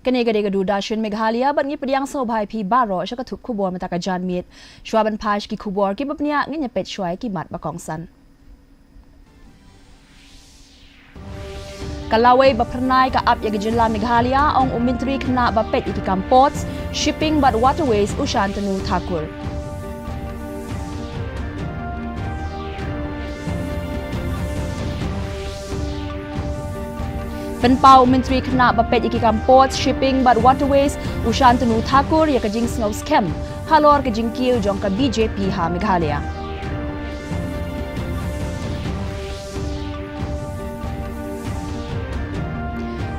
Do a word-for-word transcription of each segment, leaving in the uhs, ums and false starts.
Kane ka dei ka Doordarshan Meghalaya bad ngi pdiang sngewbha ïa phi baroh sha ka thup khubor mynta ka janmiet. Shuwa ban phai sha ki khubor kiba bniah, ngin ïa peit shuwa ïa ki mat ba kongsan. Ka lawei ba phyrnai ka ap ïa ka jylla Meghalaya, ong u Myntri Khynnah ba peit ïa ki kam Ports, Shipping bad Waterways u Shantanu Thakur. Pynpaw u Myntri Khynnah ba peit ïa ki kam Ports, Shipping bad Waterways u Shantanu Thakur ïa ka jingsngew skhem halor ka jingkiew jong ka B J P ha Meghalaya.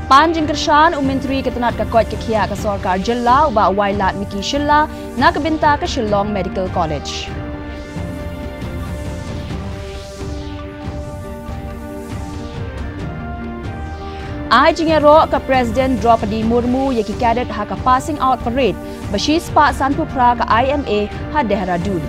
Pan jingkyrshan u Myntri ka tnat ka koit ka khiah ka sorkar jylla u Bah Wailadmiki Shylla na ka bynta ka Shillong Medical College. Ai jingïaroh ka President Droupadi Murmu ïa ki cadet ha ka Passing Out Parade ba shispah sanphew phra ka I M A ha Dehradun.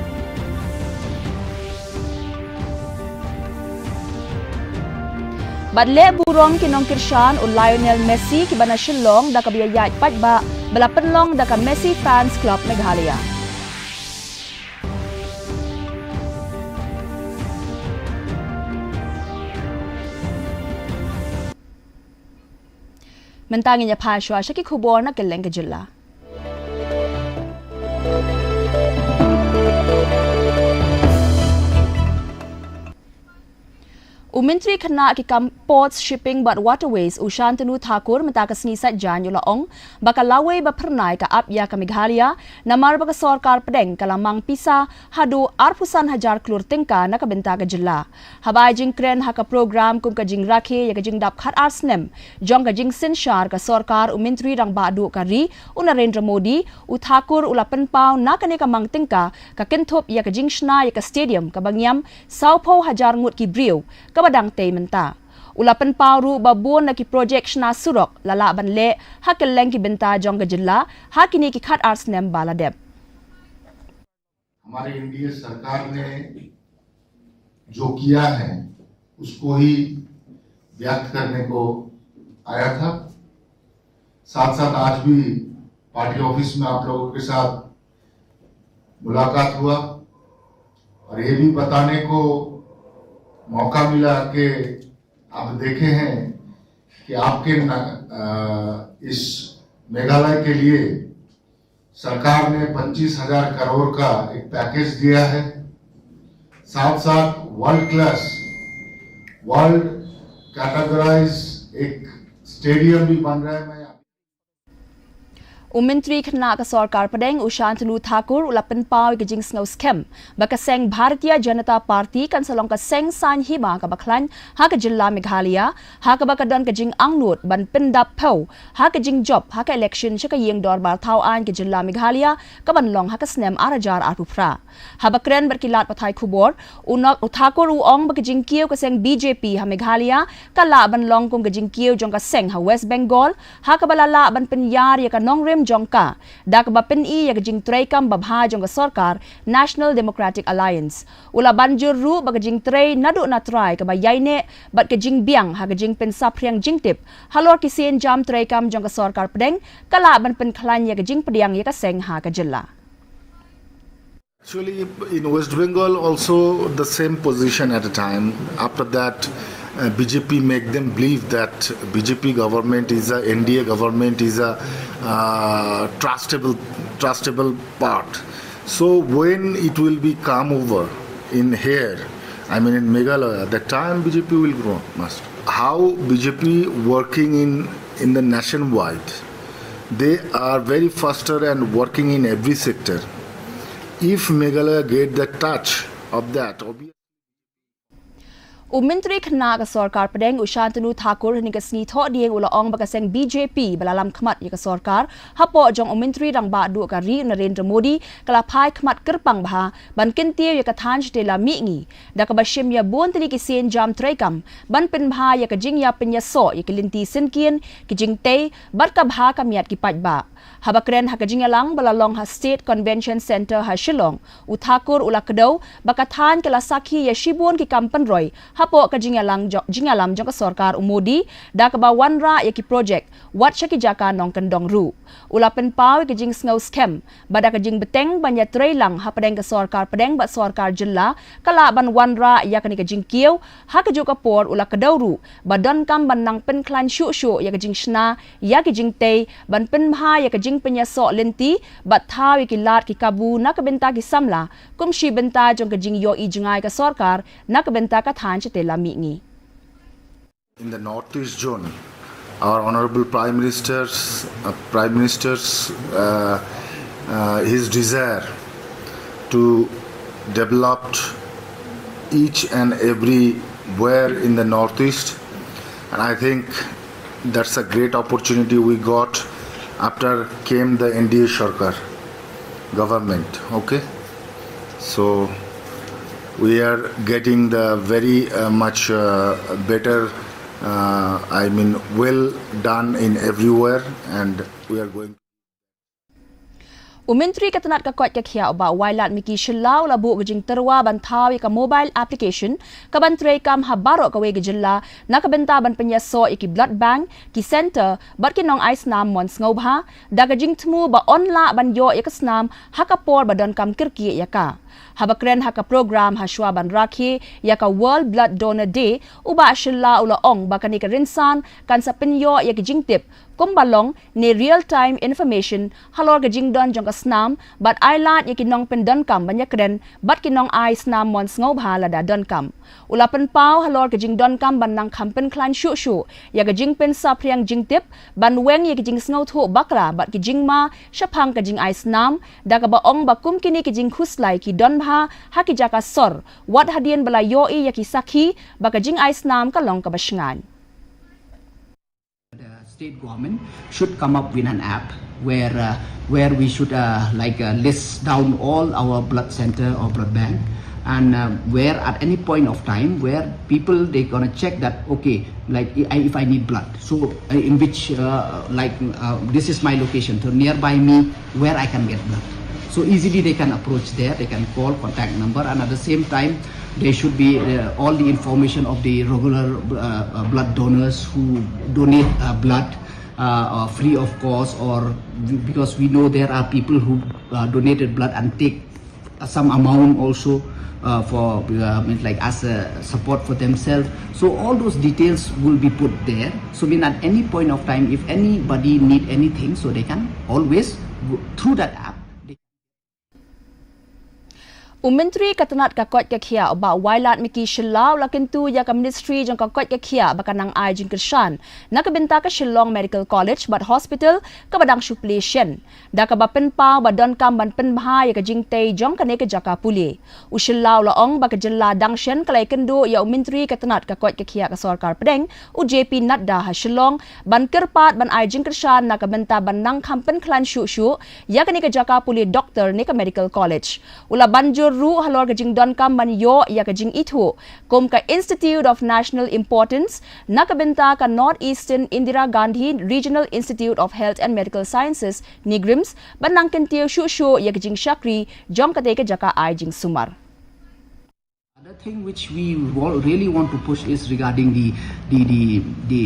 Bad leh burom ki nongkyrshan u Lionel Messi kiba na Shillong da kaba ïaid paidbah ba la pynlong da ka Messi Fans Club Meghalaya. Mynta ngin ïa phai shuwa sha ki khubor na kylleng ka jylla. U Myntri Khynnah ki kam Ports, Shipping bad Waterways u Shantanu Thakur mynta ka sngi Saitjaiñ u la ong ba ka lawei ba phyrnai ka ap ïa ka Meghalaya namar ba ka sorkar pdeng ka la mang pisa haduh arphew san hajar klur tyngka na ka bynta ka jylla. Haba ai jingkren ha ka program kum ka jingrakhe ïa ka jingdap khatar snem jong ka jingsynshar ka sorkar, u Myntri Rangbah Duh ka ri u Narendra Modi, u Thakur u la pynpaw na kane ka mang tyngka ka kynthup ïa ka jingshna ïa ka stadium kaba ngiam sawphew hajar ngut ki briew kaba dang tei mynta. U la pynpaw ruh ba bun na ki projek shna surok la lah ban leh ha kylleng ki bynta jong ka jylla ha kine ki khatar snem ba la dep. हमारी एनडीए सरकार ने जो किया है, उसको ही व्यक्त करने को आया था। साथ साथ आज भी पार्टी ऑफिस में आप लोगों के साथ मुलाकात हुआ और ये भी बताने को मौका मिला कि आप देखे हैं कि आपके न-, अ, इस मेघालय के लिए सरकार ने पच्चीस हजार करोड़ का एक पैकेज दिया है। साथ साथ वर्ल्ड क्लास, वर्ल्ड कैटेगराइज एक स्टेडियम भी बन रहा है। मैं U Myntri Khynnah ka sorkar pdeng u Shantanu Thakur u la pynpaw ïa ka jingsngew skhem ba ka seng Bharatiya Janata Party kan sa long ka seng saiñ hima kaba khlaiñ ha ka jylla Meghalaya, ha kaba ka don ka jingangnud ban pyndap phew ha ka jingjop ha ka election sha ka ïing dorbar thaw aiñ ka jylla Meghalaya kaban long ha ka snem ar hajar arphew phra. Haba kren bad ki lad pathai khubor, u Nok, u Thakur u ong ba ka jingkiew ka seng B J P ha Meghalaya ka lah ban long kum ka jingkiew jong ka seng ha West Bengal, ha kaba la lah ban pynïar ïa ka nongrim jong ka da kaba pyni ïa ka jingtreikam babha jong ka sorkar National Democratic Alliance. U la ban jur ruh ba ka jingtrei naduh na trai kaba ïaineh bad ka jingbiang ha ka jingpynsaphriang jingtip halor ki sienjam treikam jong ka sorkar pdeng ka lah ban pynkhlaiñ ïa ka jingpdiang ïa ka seng ha ka jylla. Actually, in West Bengal also the same position at a time. After that, uh, B J P make them believe that B J P government is a, N D A government is a, uh, trustable, trustable part. So when it will be come over in here, I mean in Meghalaya, that time B J P will grow, must. How B J P working in, in the nationwide, they are very faster and working in every sector. If Meghalaya get the touch of that, obviously. U Myntri Khynnah ka sorkar pdeng u Shantanu Thakur hynne ka sngi Thohdieng u la ong ba ka seng B J P ba la lam khmat ïa ka sorkar hapoh jong u Myntri Rangbah Duh ka ri u Narendra Modi ka la phai khmat kyrpang bha ban kyntiew ïa ka thaiñ shatei la mihngi da kaba shim ïa bun tylli ki sienjam treikam ban pynbha ïa ka jingïapynïasoh ïa ki lynti synkien, ki jingtei bad ka bha ka miat ki paidbah. Haba kren ha ka jingïalang ba la long ha State Convention Centre ha Shillong, u Thakur u la kdew ba ka thaiñ ka la sakhi ïa shibun ki kam pynroi ha hapoh ka jingïalang jo-, jingïalam jong ka sorkar u Modi, da kaba wanrah ïa ki projek wat sha ki jaka nongkyndong ruh. U la pynpaw ïa ka jingsngew skhem bad da ka jingbteng ban ïatreilang hapdeng ka sorkar pdeng bad sorkar jylla ka lah ban wanrah ïa kane ka jingkiew. Ha kajuh ka por u la kdew ruh ba donkam ban nang pynkhlaiñ shuh shuh ïa ka jingshna ïa ki jingtei ban pynbha ïa ka jingpynïasoh lynti bad thaw ïa ki lad ki kabu na ka bynta ki samla, kum shi bynta jong ka jingïohi jngai ka sorkar na ka bynta ka thaiñ shatei la mihngi. In the Northeast zone, our Honorable Prime Minister's, uh, Prime Minister's, uh, uh, his desire to develop each and everywhere in the Northeast, and I think that's a great opportunity we got after came the N D A Sarkar government. Okay, so we are getting the very uh, much uh, better, uh, I mean, well done in everywhere, and we are going. U Myntri ka tnat ka koit ka khiah u Bah Wailadmiki Shylla u la buh ka jingtyrwa ban thaw ïa ka mobile application ka ban treikam ha baroh kawei ka jylla na ka bynta ban pynïasoh ïa ki blood bank, ki centre bad ki nongai snam mon sngewbha, da ka jingthmu ba yn lah ban ïoh ïa ka snam ha ka por ba donkam kyrkieh ïa ka. Haba kren ha ka program ha shuwa ban rakhe ïa ka World Blood Donor Day, u Bah Shylla u la ong ba kane ka rynsan kan sa pynïoh ïa ka jingtip kumba long ne real time information halor ka jingdon jong ka snam bad ai lad ïa ki nongpyndonkam ban ïakren bad ki nongai snam mon sngewbha lada donkam. U la pynpaw halor ka jingdonkam ban nang kham pynkhlaiñ shuh shuh ïa ka jingpynsaphriang jingtip ban weng ïa ki jingsngewthuh bakla bad ki jingma shaphang ka jingai snam, da kaba ong ba kum kine ki jingkhuslai ki don bha ha ki jaka sor wat hadien ba la ïohi ïa ki sakhi ba ka jingai snam ka long kaba shngaiñ. The state government should come up with an app where uh, where we should uh, like uh, list down all our blood center or blood bank, and uh, where at any point of time where people they gonna check that, okay, like i- if I need blood, so uh, in which uh, like uh, this is my location, so nearby me where I can get blood. So easily they can approach there, they can call, contact number, and at the same time there should be uh, all the information of the regular uh, uh, blood donors who donate uh, blood uh, uh, free of cost, or because we know there are people who uh, donated blood and take uh, some amount also uh, for uh, means like as a support for themselves. So all those details will be put there. So mean at any point of time, if anybody need anything, so they can always go through that app. They U Myntri ka tnat ka koit ka khiah u Bah Wailadmiki Shylla u la kyntu ïa ka Ministry jong ka koit ka khiah ba kan nang ai jingkyrshan na ka bynta ka Shillong Medical College bad Hospital kaba dang shu plie shen, da kaba pynpaw ba donkam ban pynbha ïa ka jingtei jong kane ka jaka pule. U Shylla u la ong ba ka jylla dang shen ka la ïakynduh ïa u Myntri ka tnat ka koit ka khiah ka sorkar pdeng, u J P Nadda ha Shillong, ban kyrpad ban ai jingkyrshan na ka bynta ban nang kham pynkhlaiñ shuh shuh ïa kane ka jaka pule doktor ne ka Medical College. U la ban jur ruh halor ka jingdonkam ban ïoh ïa ka jingithuh kum ka Institute of National Importance na ka bynta ka North Eastern Indira Gandhi Regional Institute of Health and Medical Sciences, NEIGRIHMS, ban nang kyntiew shuh shuh ïa ka jingshakri jong katei ka jaka ai jingsumar. Other thing which we wa- really want to push is regarding the the the the,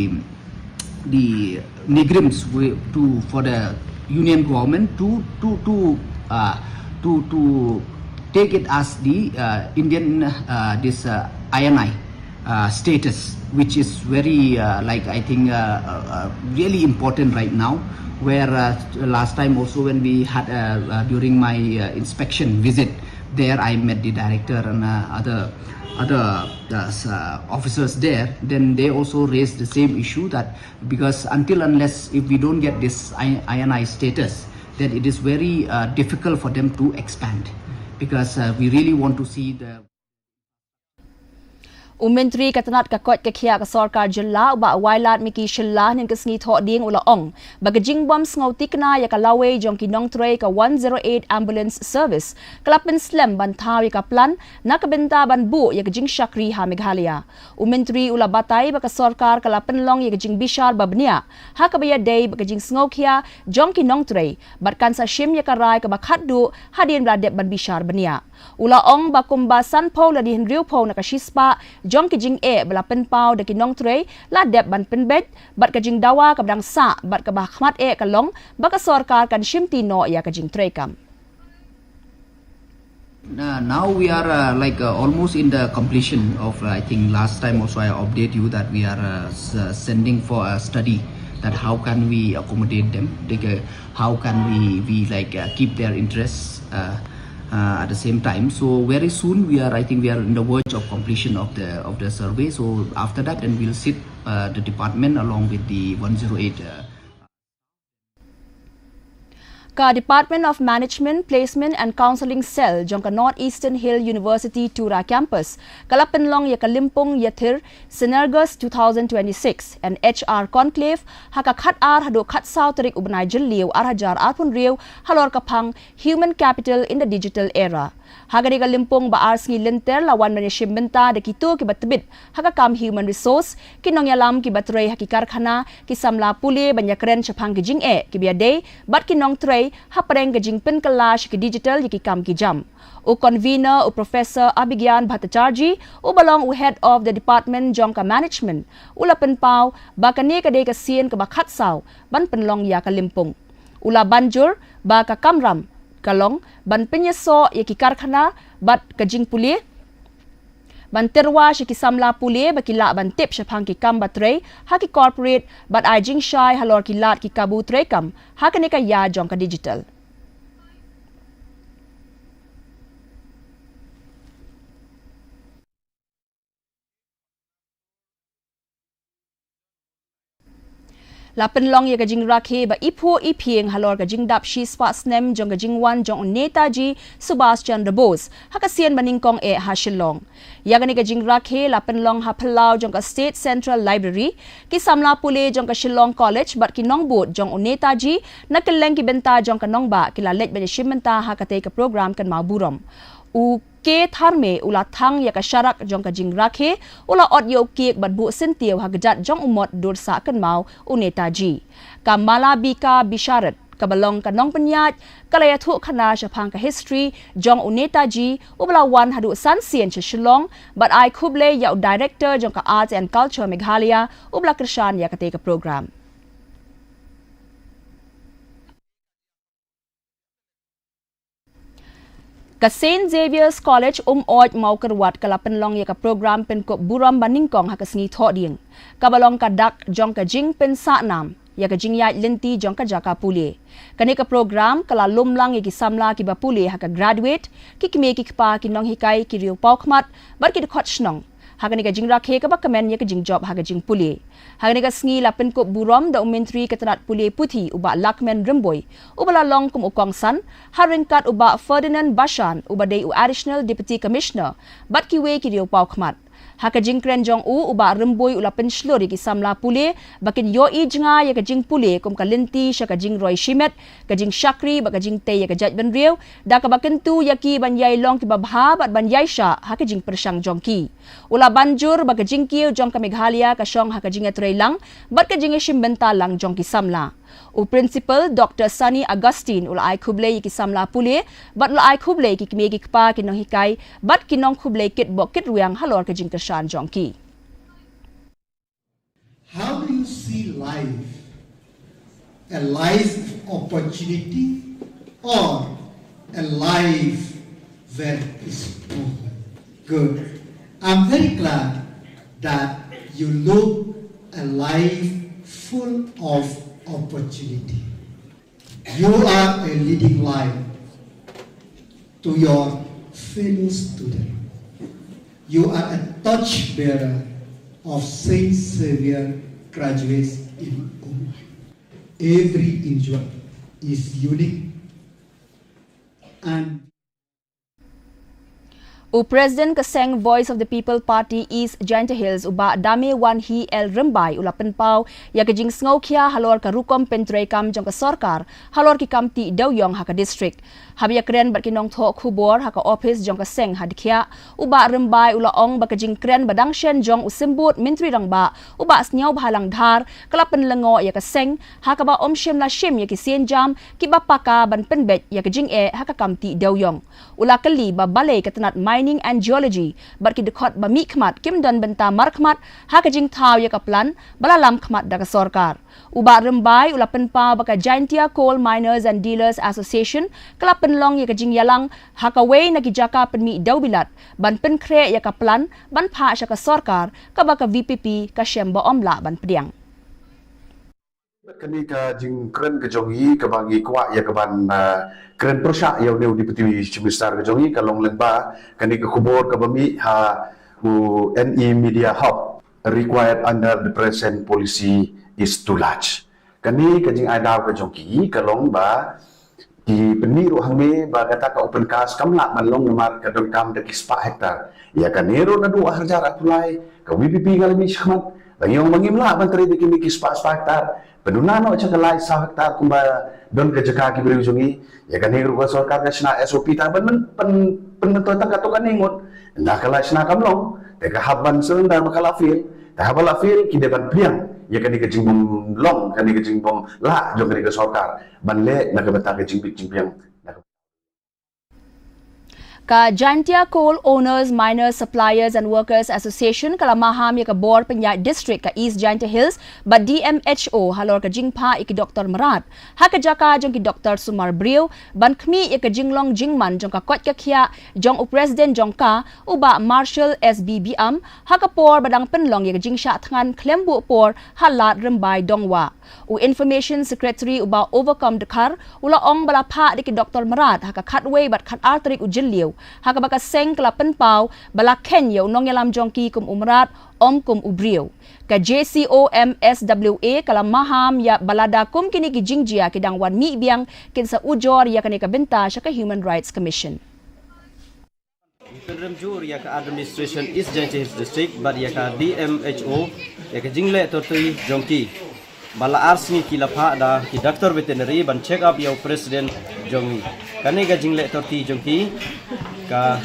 the NEIGRIHMS wi- to for the union government to to to uh, to to take it as the uh, Indian uh, this uh, I N I uh, status, which is very uh, like I think uh, uh, uh, really important right now. Where uh, last time also when we had uh, uh, during my uh, inspection visit there, I met the director and uh, other other uh, s- uh, officers there. Then they also raised the same issue that because until unless if we don't get this I- INI status, then it is very uh, difficult for them to expand because uh, we really want to see the U Myntri ka tnat ka koit ka khiah ka sorkar jylla u Bah Wailadmiki Shylla hynnin ka sngi Thohdieng u la ong ba ka jingbym sngew thikna ïa ka lawei jong ki nongtrei ka one zero eight ambulance service ka la pynslem ban thaw ïa ka plan na ka bynta ban buh ïa ka jingshakri ha Meghalaya. U Myntri u la batai ba ka sorkar ka la pynlong ïa ka jingbishar ba bniah ha kaba ïadei bad ka jingsngewkhia jong ki nongtrei bad kan sa shim ïa ka rai kaba khatduh hadien ba la dep ban bishar bniah. U la ong ba kumba sanphew lane hynriewphew na ka shispah jong ki jingeh ba la pynpaw da ki nongtrei la dep ban pynbeit, bad ka jingdawa kaba dang sah bad kaba hakhmat eh ka long ba ka sorkar kan shimti noh ïa ka jingtrei kam. Uh, now we are uh, like uh, almost in the completion of. Uh, I think last time also I update you that we are uh, s- uh, sending for a study that how can we accommodate them, like, uh, how can we we like uh, keep their interests uh, uh, at the same time. So very soon we are. I think we are in the verge of completion of the of the survey. So after that, then we'll sit uh, the department along with the one zero eight. Uh, Ka Department of Management, Placement and Counselling Cell jong ka North Eastern Hill University Tura Campus ka la pynlong ïa ka lympung ïathir Synergos two thousand twenty-six and H R Conclave ha ka khat ar haduh khat saw tarik u bnai Jylliew ar hajar arphew hynriew halor ka phang Human Capital in the Digital Era. Ha kane ka lympung ba ar sngi lynter la wan ban ïashim bynta da kito kiba tbit ha ka kam human resource, ki nongïalam kiba trei ha ki karkhana, ki samla pule ban ïakren shaphang ki jingeh kiba ïadei bad ki nongtrei hapdeng ka jingpynkylla sha ki digital ïa ki kam ki jam. U convener u Professor Abhigyan Bhattacharjee uba long u head of the department jong ka management u la pynpaw ba kane ka dei ka sien kaba khatsaw ban pynlong ïa ka lympung. U la ban jur ba ka kamram ka long ban pynïasoh ïa ki karkhana bad ka jingpule, ban tyrwa sha ki samla pule ba ki lah ban tip shaphang ki kam ba trei ha ki corporate bad ai jingshai halor ki lad ki kabu treikam ha kane ka ïa jong ka digital. La pynlong ïa ka jingrakhe ba iphuh iphieng halor ka jingdap shispah snem jong ka jingwan jong u Netaji Subhas Chandra Bose ha ka sien ba nyngkong eh ha Shillong. Ïa kane ka jingrakhe la pynlong ha phyllaw jong ka State Central Library. Ki samla pule jong ka Shillong College bad ki nongbud jong u Netaji na kylleng ki bynta jong ka nongbah ki la leit ban ïashim bynta ha katei ka program kynmaw burom. U K Tharme u la thang ïa ka sharak jong ka jingrakhe, u la ot ïa u kiek bad buh syntiew ha kjat jong u mot dur sah kynmaw u Netaji. Ka Malabika Bisharat kaba long ka nongpynïaid ka la ïathuh khana shaphang ka history jong u Netaji uba la wan haduh san sien sha Shillong bad ai khublei ïa u director jong ka Arts and Culture Meghalaya uba la kyrshan ïa katei ka program. Ka Saint Xavier's College Umnoid Mawkyrwat ka la pynlong ïa ka program pynkup burom ba nyngkong ha ka sngi Thohdieng, kaba long ka dak jong ka jingpynsah nam ïa ka jingïaid lynti jong ka jaka pule. Kane ka program ka la lum lang ïa ki samla kiba pule ha ka graduate, ki kmie ki kpa, ki nonghikai, ki riewpawkhmat bad ki dkhot shnong. Ha kane ka jingrakhe kaba kmen ïa ka jingjop ha ka jingpule. Ha kane ka sngi la pynkup burom da u Myntri ka tnad pule puthi u Bah Lahkmen Rymbui, uba la long kum u kongsan ha ryngkat u Bah Ferdinand Bashan uba dei u Additional Deputy Commissioner bad kiwei ki riewpawkhmat. Ha ka jingkren jong u, u Bah Rymbui u la pynshlur ïa ki samla pule ba kin ïohi jngai ïa ka jingpule kum ka lynti sha ka jingroi shimet, ka jingshakri bad ka jingtei ïa ka jaitbynriew, da kaba kyntu ïa ki ban ïai long kiba bha bad ban ïaishah ha ka jingpyrshang jong ki. U la ban jur ba ka jingkiew jong ka Meghalaya ka shong ha ka jingïatreilang bad ka jingïashim bynta lang jong ki samla. U Principal Doctor Sunny Augustine u la ai khublei ïa ki samla pule bad u la ai khublei ïa ki kmie ki kpa, ki nonghikai bad ki nongkhublei kitbok kitrwiang halor ka jingkyrshan jong ki. How do you see life? A life of opportunity or a life that is broken? Good. I'm very glad that you look a life full of opportunity. You are a leading light to your fellow student. You are a torch bearer of Saint Xavier graduates in Umnoid. Every individual is unique and U President ka seng Voice of the People Party East Jaintia Hills u Bah Damewanhi L Rymbai u la pynpaw ïa ka jingsngewkhia halor ka rukom pyntreikam jong ka sorkar halor ki kam tih dewïong ha ka district. Haba ïakren bad ki nongthoh khubor ha ka ophis jong ka seng ha Dkhiah, u Bah Rymbai u la ong ba ka jingkren ba dang shen jong u Symbud Myntri Rangbah, u Bah Sniawbhalang Dhar, ka la pynlyngngoh ïa ka seng, ha kaba ym shym la shim ïa ki sienjam kiba paka ban pynbeit ïa ka jingeh ha ka kam tih dewiong. U la kylli ba balei ka tnat Mining and Geology bad ki dkhot ba mihkhmat kim don bynta markhmat ha ka jingthaw ïa ka plan ba la lam khmat da ka sorkar. U Bah Rymbai u la pynpaw ba ka Jaintia Coal Miners and Dealers Association ka la pynlong ïa ka jingïalang ha kawei na ki jaka pynmih dewbilat ban pynkhreh ïa ka plan ban phah sha ka sorkar, kaba ka V P P ka shem ba ym lah ban pdiang. Kane ka jingkren ka jong ngi kaba ngi kwah ïa ka ban, ah, kren pyrshah ïa une u Deputy Chief Minister ka jong ngi ka long lyngba kane ka khubor kaba mih ha u N E Media Hub, required under the present policy is too large. Kane ka jingai daw ka jong ki ka long ba ki pynmih ruh hangne ba kata ka open cast kam lah ban long namar ka donkam da ki spah hektar. Ïa kane ruh naduh arhajar arphew lai ka V P P nga la mih shakhmat ba ngi ong ba ngim lah ban trei da kine ki spah spah hektar. Pynduna noh sha ka lai saw hektar kumba don ka jaka ki briew jong ngi. Ïa kane ruh ka sorkar ka shna S O P ta ban pyn, pyn, pynmyntoi tang katto katne ngut. Ynda ka lai shna kam long, te ka hap ban surrender ba ka la fail. Te haba la fail ki dei ban pdiang ïa kane ka jingbym long, kane ka jingbym lah jong kane ka sorkar ban leh na ka bynta ka jingbit jingbiang. Ka Jaintia Coal Owners, Miners, Suppliers and Workers Association ka la maham ïa ka bor pynïaid district ka East Jaintia Hills bad D M H O halor ka jingphah ïa ki doktor mrad ha ka jaka jong ki doktor sumar briew ban khmih ïa ka jinglong jingman jong ka koit ka khiah jong u president jong ka, u Bah Marshall S B Biam, ha ka por ba dang pynlong ïa ka jingshah thngan khlem buh por ha Lad Rymbai Dongwah. U Information Secretary u Bah Overcome Dkhar u la ong ba la phah da ki doktor mrad ha ka khatwei bad khatar tarik u Jylliew, ha kaba ka seng ka la pynpaw ba la kheiñ ïa u nongïalam jong ki kum u mrad, ym kum u briew. Ka J C O M S W A ka la maham ïa ba lada kum kine ki jingjia ki dang wan mih biang, kin sa ujor ïa kane ka bynta sha ka Human Rights Commission. Ngi pynrem jur ïa ka administration East Jaintia Hills District bad ïa ka D M H O ïa ka jingleh torti jong ki. Ba la ar sngi ki la phah da ki doctor veterinary ban check up ïa u president jong ngi. Kane ka jingleh torti jong ki ka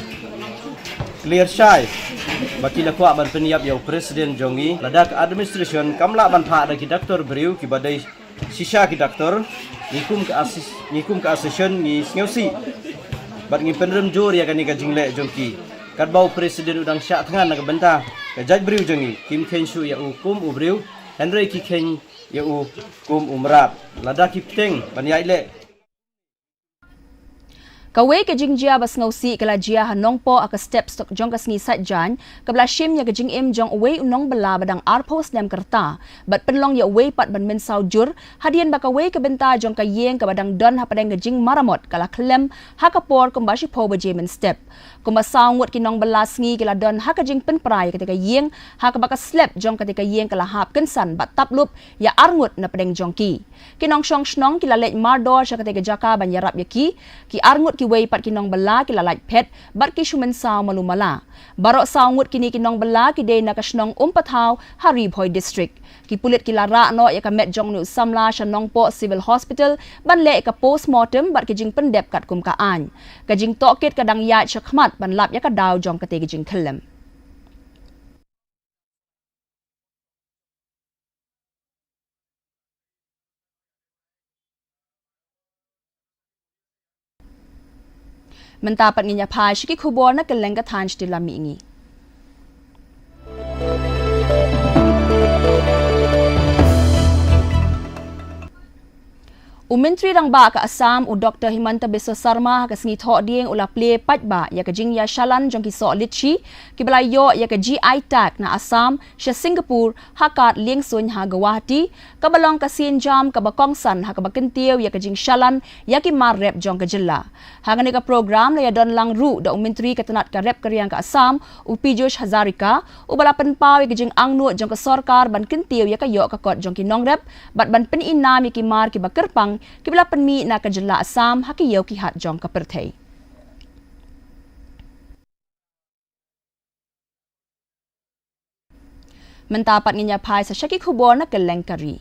clear shai ba ki la kwah ban pynïap ïa u president jong ngi. Lada ka administration kam lah ban phah da ki doctor briew kiba dei shisha ki doctor, ngi kum ka assist, ngi kum ka association ngi sngewsih bad ngi pynrem jur ïa kane ka jingleh jong ki. Katba u president u dang shah thngan na ka bynta ka jaitbynriew jong ngi, kim kheiñ shuh ïa u kum u briew, hynrei ki kheiñ ïa u kum u mrad. Lada ki bteng ban ïaid leh. Kawei ka jingjia ba sngewsih ka la jia ha Nongpoh ha ka step stok jong ka sngi Saitjaiñ, kaba la shim ïa ka jingim jong uwei u nongbylla ba dang arphew snem ka rta bad pynlong ïa uwei pat ban mynsaw jur, hadien ba kawei ka bynta jong ka ïing kaba dang don hapdeng ka jingmaramot ka la khlem ha ka por kumba shiphew baje mynstep. Kumba saw ngut ki nongbylla sngi ki la don ha ka jingpynpra ïa kata ka ïing, ha kaba ka slep jong kata ka ïing ka la hap kynsan bad tap lup ïa ar ngut na pdeng jong ki. Ki nongshong shnong ki la leit mardor sha kata ka jaka ban ïarap ïa ki. Ki ar ngut kiwei pat ki nongbylla ki la lait phet bad ki shu mynsaw malu mala. Baroh saw ngut kine ki nongbylla ki dei na ka shnong Umpathaw ha Ri Bhoi District. Ki pulit ki la rah noh ïa ka met jong une u samla sha Nongpoh Civil Hospital ban leh ïa ka postmortem bad ka jingpyndep katkum ka aiñ. Ka jingtohkit ka dang ïaid shakhmat ban lap ïa ka daw jong kata ka jingkhyllem. Mynta pat ngin ïa phai sha ki khubor na kylleng ka thaiñ sha ki la mih ngi. U Myntri Rangbah ka Assam, u Doktor Himanta Biswa Sarma, ha ka sngi Thohdieng u la plie paidbah ïa ka jingïashalan jong ki soh litshi kiba la ïoh ïa ka G I tag na Assam sha Singapore ha Kad Liengsuiñ ha Guwahati, kaba long ka sienjam kaba kongsan ha kaba kyntiew ïa ka jingshalan ïa ki mar rep jong ka jylla. Ha kane ka program la ïadon lang ruh da u Myntri ka tnat ka rep ka riang ka Assam, u Piyush Hazarika, uba la pynpaw ïa ka jingangnud jong ka sorkar ban kyntiew ïa ka ïoh ka kot jong ki nongrep bad ban pyni nam ïa ki mar kiba kyrpang kiba la pynmih na ka jylla Assam ha ki ïew ki hat jong ka pyrthei. Mynta pat ngin ïa phai sa sha ki khubor na kylleng ka ri.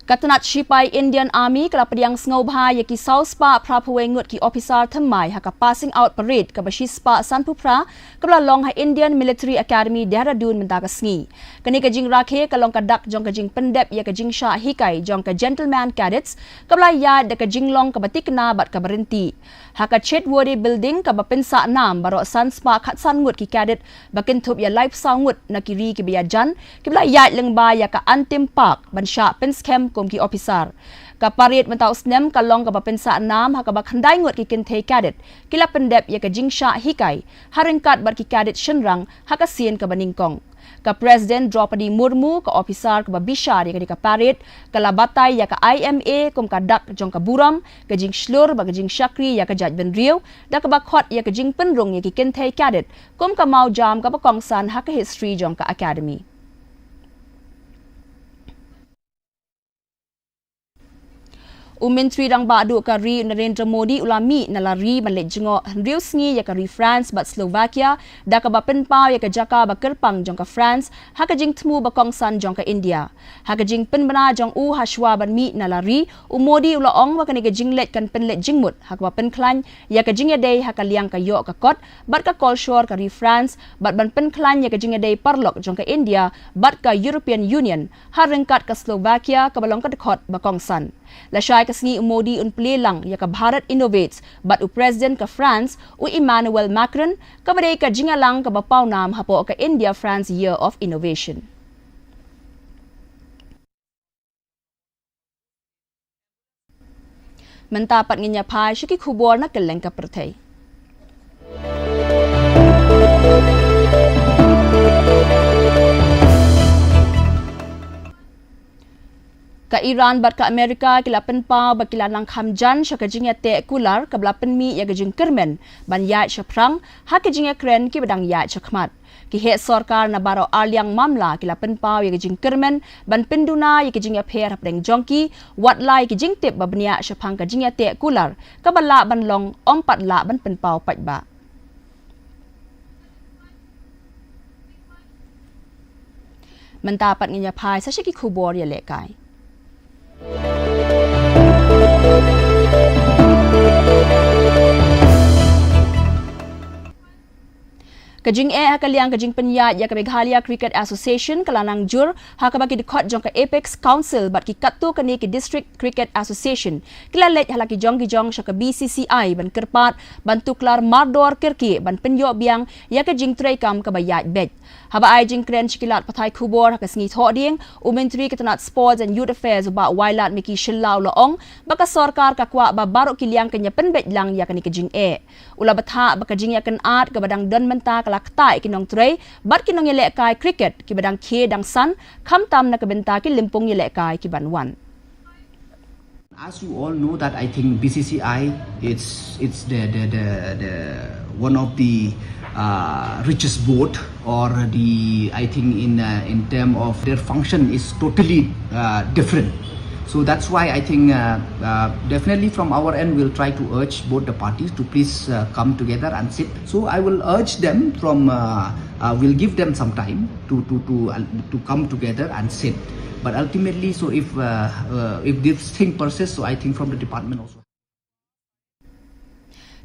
Ka tnat shipai Indian Army ka la pdiang sngewbha ïa ki saw spah phra phew wei ngut ki ophisar thymmai ha ka passing out parade kaba shi spah san phew phra kaba la long ha Indian Military Academy, Dehradun mynta ka sngi. Kane ka jingrakhe ka long ka dak jong ka jingpyndep ïa ka jingshah hikai jong ka Gentleman Cadets kaba la ïaid da ka jinglong kaba thikna bad kaba rynti. Ha ka Chetwode Building kaba pynsah nam baroh san spah khatsan ngut ki cadet ba kynthup ïa laiphew saw ngut na ki ri kiba ïajan kiba la ïaid lyngba ïa ka Antim Park ban shah pynskhem kum ki ophisar. Ka parade mynta u snem ka long kaba pynsah nam ha kaba khyndai ngut ki kynthei cadet ki la pyndep ïa ka jingshah hikai ha ryngkat bad ki cadet shynrang ha ka sien kaba nyngkong. Ka President Droupadi Murmu, ka ophisar kaba bishar ïa kane ka parade, ka la batai ïa ka I M A kum ka dak jong ka burom, ka jingshlur bad ka jingshakri ïa ka jaitbynriew, da kaba khot ïa ka jingpynrung ïa ki kynthei cadet kum ka mawjam kaba kongsan ha ka history jong ka academy. U Myntri Rangbah Duh ka ri, u Narendra Modi, u la mih na la ri ban leit jngoh hynriew sngi ïa ka ri France bad Slovakia, da kaba pynpaw ïa ka jaka ba kyrpang jong ka France ha ka jingthmu ba kongsan jong ka India. Ha ka jingpynbna jong u hashwa ban mih na la ri, u Modi u la ong ba kane ka jingleit kan pynleit jingmut ha kaba pynkhlaiñ ïa ka jingïadei ha ka liang ka ïoh ka kot bad ka kolshor ka ri France, bad ban pynkhlaiñ ïa ka jingïadei paralok jong ka India bad ka European Union, ha ryngkat ka Slovakia kaba long ka dkhot ba kongsan. Lashai ka sngi u Modi un plie lang ïa ka Bharat Innovates bad u President ka France, u Emmanuel Macron, kaba dei ka jingïalang kaba pawnam hapoh ka India France Year of Innovation. Mynta pat ngin ïa phai sha ki khubor na kylleng ka pyrthei. Ka Iran bad ka Amerika ki la pynpaw ba ki la nang kham jan sha ka jingïateh kular kaba la pynmih ïa ka jingkyrmen ban ïaid shaphrang ha ka jingïakren kiba dang ïaid shakhmat. Ki heh sorkar na baroh arliang mamla ki la pynpaw ïa ka jingkyrmen ban pynduna ïa ka jingïapher hapdeng jong ki, wat la ïa ka jingtip ba bniah shaphang ka jingïateh kular kaba lah ban long, ym pat lah ban pynpaw paidbah. Mynta pat ngin ïa phai sa sha ki khubor ïalehkai. Ka jingeh ha ka liang ka jingpynïaid ïa ka Meghalaya Cricket Association ka la nang jur, ha kaba ki dkhot jong ka Apex Council bad ki katto katne ki District Cricket Association ki la leit ha la ki jong ki jong sha ka B C C I ban kyrpad ban tuklar mardor kyrkieh ban pynïoh biang ïa ka jingtreikam kaba ïaid beit. Haba ai jingkren sha ki lad pathai khubor ha ka sngi Thohdieng, u Myntri ka tnat Sports and Youth Affairs, u Bah Wailadmiki Shylla, u la ong ba ka sorkar ka kwah ba baroh ki liang kan ïa pynbeit lang ïa kane ka jingeh. U la bthah ba ka jingïakynad kaba dang don mynta ka la ktah ïa ki nongtrei bad ki nongïalehkai cricket kiba dang khie dang san, khamtam na ka bynta ki lympung ïalehkai kiban wan. As you all know that, I think B C C I, it's, it's the, the, the, the one of the, uh, richest board, or the, I think in, uh, in term of their function is totally, uh, different. So that's why I think, uh, uh, definitely from our end, we'll try to urge both the parties to please, uh, come together and sit. So I will urge them from, uh, uh, we'll give them some time to, to, to, uh, to come together and sit. But ultimately, so if, uh, uh, if this thing persists, so I think from the department also.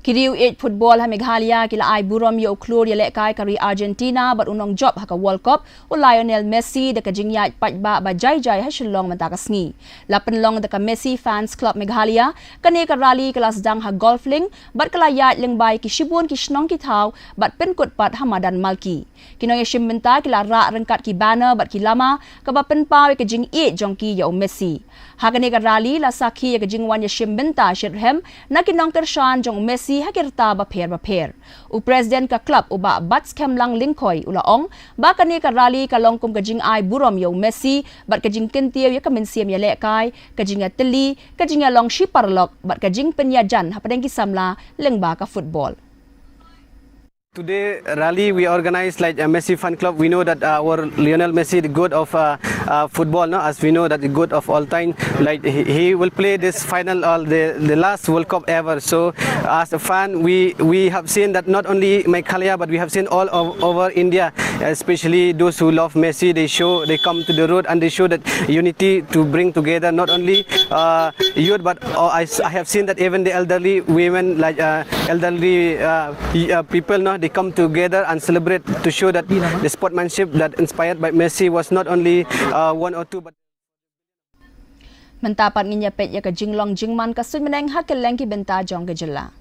Ki riew ïeit football ha Meghalaya ki la ai burom ïa u khlur ïalehkai ka ri Argentina bad u nongjop ha ka World Cup, u Lionel Messi, da ka jingïaid paidbah ba jai jai ha Shillong mynta ka sngi. La pynlong da ka Messi Fans Club Meghalaya, kane ka rally ka la sdang ha Golf Link bad ka la ïaid lyngba ïa ki shibun ki shnong ki thaw bad pynkut pat ha madan Malki. Ki nongïashim bynta ki la rah ryngkat ki banner bad ki lama kaba pynpaw ïa ka jingïeit jong ki ïa u Messi. Ha kane ka rally la sakhi ïa ka jingwan ïashim bynta shitrhem na ki nongkyrshan jong u Messi ha ki rta bapher bapher. U President ka club, u Bah Batskemlang Lyngkhoi, u la ong ba kane ka rally ka long kum ka jingai burom ïa u Messi bad ka jingkyntiew ïa ka mynsiem ïalehkai, ka jingïatylli, ka jingïalong shi paralok bad ka jingpynïajan hapdeng ki samla lyngba ka football. Today rally we organize like a Messi fan club. We know that, uh, our Lionel Messi, the goat of, uh, uh, football, no, as we know that the goat of all time, like he, he will play this final or the, the last World Cup ever. So as a fan, we we have seen that not only Meghalaya, but we have seen all of, over India, especially those who love Messi. They show, they come to the road and they show that unity to bring together not only uh, youth, but uh, I, s- I have seen that even the elderly women, like uh, elderly uh, y- uh, people, no, they come together and celebrate to show that the sportsmanship that inspired by Messi was not only uh, one or two, but Mynta pat ngin ïa peit ïa ka jinglong jingman ka suiñ bneng ha kylleng ki bynta jong ka jylla.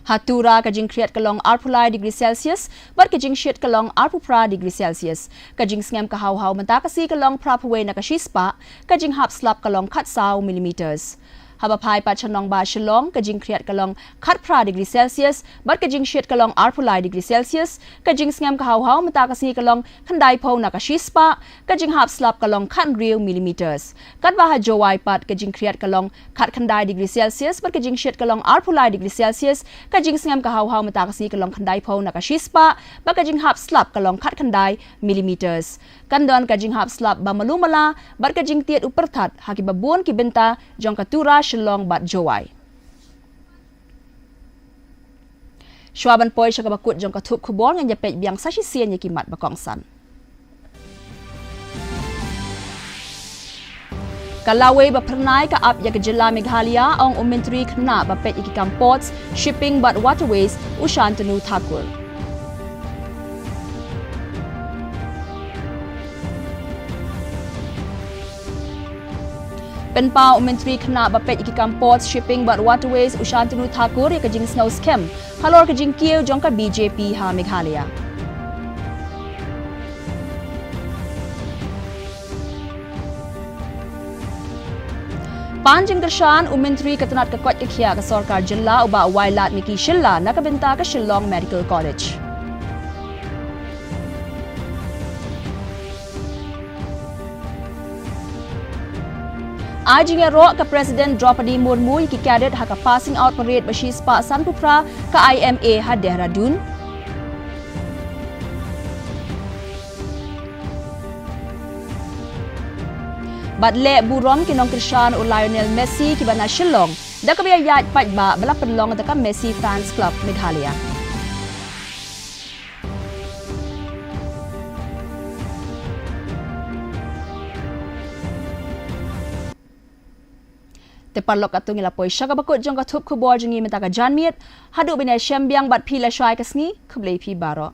Ha Tura ka jingkhriat ka long arphew lai degree Celsius, bad ka jingshit ka long arphew phra degree Celsius. Ka jingsngem ka haw haw mynta ka sngi ka long phra phew wei na ka shispah, ka jinghap slap ka long khatsaw millimeters. Haba phai pat sha nongbah Shillong, ka jingkhriat ka long khatphra degree Celsius, bad ka jingshit ka long arphew lai degree Celsius, ka jingsngem ka haw haw mynta ka sngi ka long khyndai phew na ka shispah, ka jinghap slap ka long khathynriew millimeters. Katba ha Jowai pat ka jingkhriat ka long khatkhyndai degree Celsius, bad ka jingshit ka long arphew lai degree Celsius, ka jingsngem ka haw haw mynta ka sngi ka long khyndai phew na ka shispah, bad ka jinghap slap ka long khatkhyndai millimeters. Kan don ka jinghap slap ba malu mala, bad ka jingtied u pyrthat ha kiba bun ki bynta jong ka Tura, Shillong bad Jowai. Shuwa ban poi sha kaba kut jong ka thup khubor, ngin ïa peit biang sa shisien ïa ki mat ba kongsan. Ka lawei ba phyrnai ka ap ïa ka jylla Meghalaya, ong u Myntri Khynnah ba peit ïa ki kam Ports, Shipping bad Waterways, u Shantanu Thakur. Pynpaw u Myntri Khynnah ba peit ïa ki kam Ports, Shipping bad Waterways, u Shantanu Thakur, ïa ka jingsngew skhem halor ka jingkiew jong ka B J P ha Meghalaya. Pan jingkyrshan u Myntri ka tnat ka koit ka khiah ka sorkar jylla, u Bah Wailadmiki Shylla, na ka bynta ka Shillong Medical College. Ai jingïaroh ka President Droupadi Murmu ïa ki cadet ha ka passing out parade ba shispah sanphew phra ka I M A ha Dehradun. Bad leh burom ki nongkyrshan u Lionel Messi kiba na Shillong da kaba ïaid paidbah ba la pynlong da ka Messi Fans Club Meghalaya. Te paralok, katto ngi la poi sha kaba kut jong ka thup khubor jong ngi mynta ka janmiet. Haduh ban ïashem biang bad phi lashai ka sngi, khublei phi baroh.